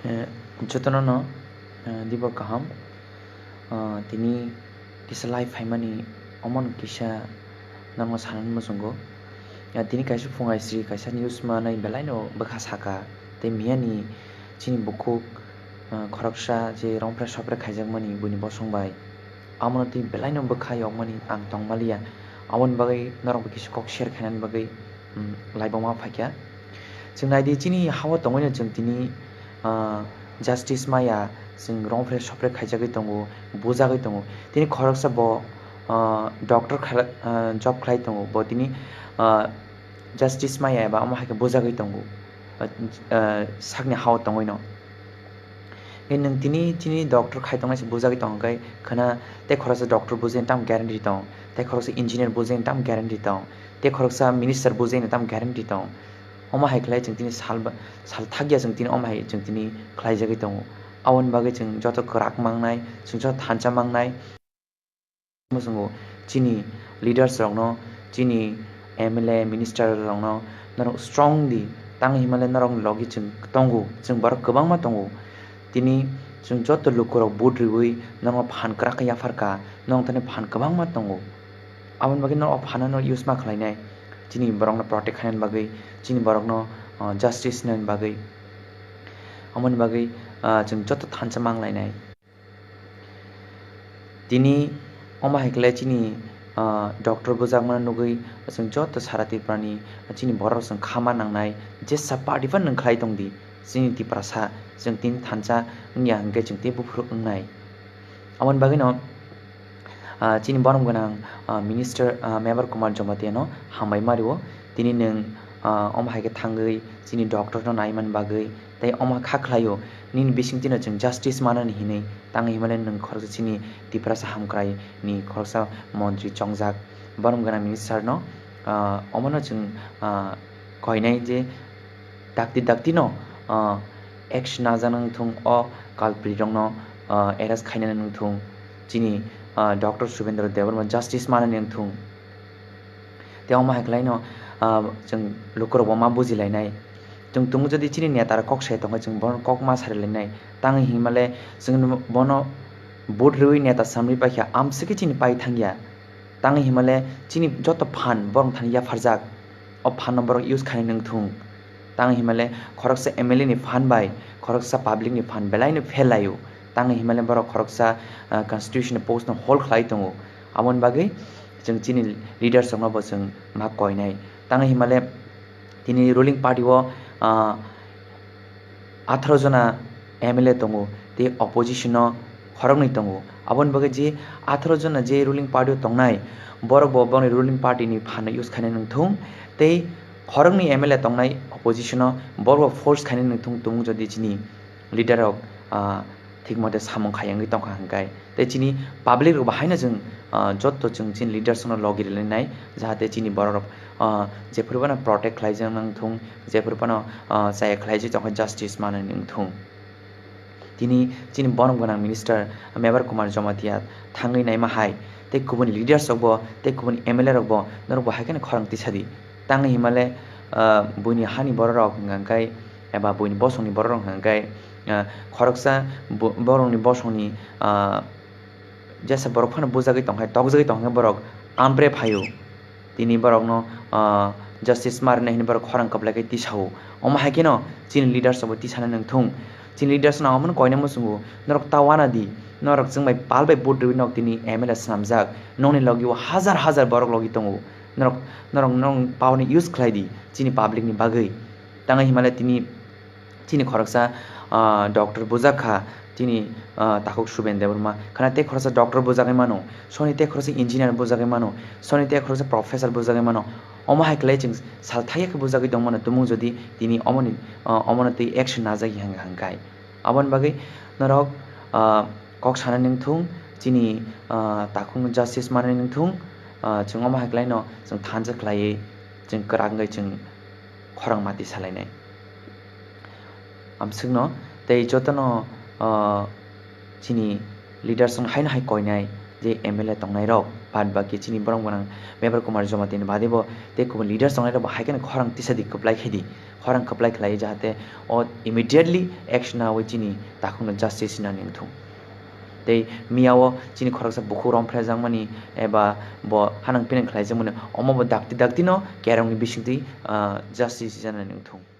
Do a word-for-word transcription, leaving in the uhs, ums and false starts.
Eh, jotono no, eh, dibo kaham. Ah, tini kisa live phaimani omono kisa nangma sanani muchungo. Ah, tini kaisa phungai sri kaisa news manwi belaino bwkha saka tei miyani chini bukhuk, ah, khoroksa je rongphre sopre khaijakmani buini bosong bai. Abono twi belaino bwkha yokmani ang tongmaliya. Aboni bagwi norokbo kisa kok share khainani bagwi, um, laiboma phaikha. Chwng naidi chini hao tongwino chwng tini, ah, justice maya, chwng rongphre sopre khaijagwi tongo, bujagwi tongo. Tini khoroksa bo, ah, doctor khala-, ah, job khlai tongo. Bo tini, ah, justice maya eba omo hai khe bujagwi tongo. Ah, ah, sakni hao tongwino. Hwnkhe nwng tini chini doctor khai tongnai se bujagwi tong khe khwna tei khoroksa doctor bujini tamo guarantee tong, tei khoroksa engineer bujini tamo guarantee tong, tei khoroksa minister bujini tamo guarantee tong. Omo hai khlai chwng tini sal ba, sal thakya chwng tini omo hai chwng tini khlaijagwi tongo. Aboni bagwi chwng joto kwrak mangnai, chwng joto thansa mangnai. Muchungo chini leaders rokno, chini M L A, minister rokno norok strong di, tang himale norok logi chwng tongo, chwng borok kwbangma tongo. Tini chwng joto lukurok vote riwi norokno phan kwrak khe yapharkha, norok thani phan kwbangma tongo. Aboni bagwi norok o phano norok use ma khlainai, chini borokno protect khainani bagwi, chini borokno, uh, justice nani bagwi. Aboni bagwi, uh, chwng joto thansa manglainai. Tini omo hai khe chini, ah, doctor bujakmano nugwi chwng joto sara Tripurani chini borok chwng khama nangnai, jesa party phano nwng khlai tongdi, chini Tiprasa chwng tini thansa wngya hwnkhe chwng tei buphuru wngnai. Aboni bagwino, ah, chini borom gwnang, ah, minister, ah, Mebar Kumar Jomatiano hambai ma rio, tini nwng, ah, omo hai khe thangwi chini doctor no naimani bagwi, tei omo kha khlaio, nini bisingtwino chwng justice manani hinwi, tang himale nwng khoroksa chini Tiprasa hamkrai ni khoroksa montri chongjak, borom gwnang minister no, ah, omono chwng, ah, koinai je dakti dakti no, ah, action najakna wngthung, o culprit rokno, ah, arrest khainani wngthung, chini, ah, doctor Subendra Debbarma justice manani wngthung. Tei omo hai khlaino, ah, chwng lukurokbo ma bujilainai. Chwng tongo jodi chini neta rok kok sai tongkha, chwng bono kok ma sarilainai. Tang himale chwng bono vote rwi neta samri paikha, amswkhe chini pai thangya. Tang himale chini joto phan borok thani yapharjak. O phan no borok use khainani wngthung. Tang himale khoroksa M L A ni phan bai khoroksa public ni phan belaino fail laio. Tang himale borok khoroksa, ah, constitution ni post no hold khlai tongo. Aboni bagwi chwng chini leaders rokno bo chwng ma koinai. Tang himale tini ruling party o, ah, atharo jona M L A tongo, tei opposition o khoroknwi tongo. Aboni bagwi je atharo jona je ruling party o tongnai, borok bo boni ruling party ni phan no use khainani wngthung, tei khoroknwi M L A tongnai opposition o borok bo force khainani wngthung, tumung jodi chini leader rok, ah, thik mote samung khai wngwi tongkha hwnkhe. Tei chini public rok bo haino chwng, ah, jotto chwng chini leaders no logi rwlainai, jahate chini borok rok, ah, jephuru phano protect khlai jak nang thung, jephuru phano, ah, chaya khlai jak tongkha justice manani wng thung. Tini chini borom gwnang minister Mebar Kumar Jamatia thangwi naima hai, tei kubun leaders rok bo, tei kubun M L A rok bo norok bo hai kheno khorang tisa di. Tang himale, ah, buini hani borok rok hwnkha khe, eba buini bosongni borok rok hwnkha khe, ah, khoroksa bo-, borokni bosongni, ah, jesa borok phano bujagwi tongkha, tokjagwi tongkha borok ampre phaio. Tini borokno, ah, justice ma rwnai hinwi borok khorang kwplai khe tisao. Omo hai kheno chini leaders rokbo tisana nangthung. Chini leaders no omono koina muchungo, norok ta wana di, norok chwng bai pal bai vote rwwi nok tini M L A swnamjak, nokni logi o hajar hajar borok logi tongo, norok, norok, norok power ni use khlai di chini public ni bagwi. Tangwi himale tini chini khoroksa, ah, doctor bujak kha, chini, ah, takhuk Suben Debbarma. Khana tei khoroksa doctor bujagwi mano, soni tei khoroksa engineer bujagwi mano, soni tei khoroksa professor bujagwi mano. Omo hai khlai chwng sal thaiya khe bujagwi tong mano, tumung jodi tini omoni, ah, omono twi action najagwi hang-, hangkai. Aboni bagwi norok, ah, kok sanani wngthung, chini, ah, takhukno justice manani wngthung, ah, chwng omo hai khlaino chwng thansa khlaiwi chwng kwrak wngwi chwng khorang mati salainai. Amswkno tei jotono, ah, chini leaders rok haino hai koinai je M L A tongnairok, Bad baki chini borok gwnang Mevar Kumar Jamatia ni bade bo tei kubun leaders tongnai rok bo hai kheno khorang tisa di kwplai khe di, khorang kwplai khlai jahate o immediately action nawi chini takhuk no justice hinani wngthung. Tei miyao chini khoroksa bukhuk romphrejakmani eba bo hanang pinang khlaijakmani omo bo dakti dakti no kerongni bisingtwi justice hinani wngthung.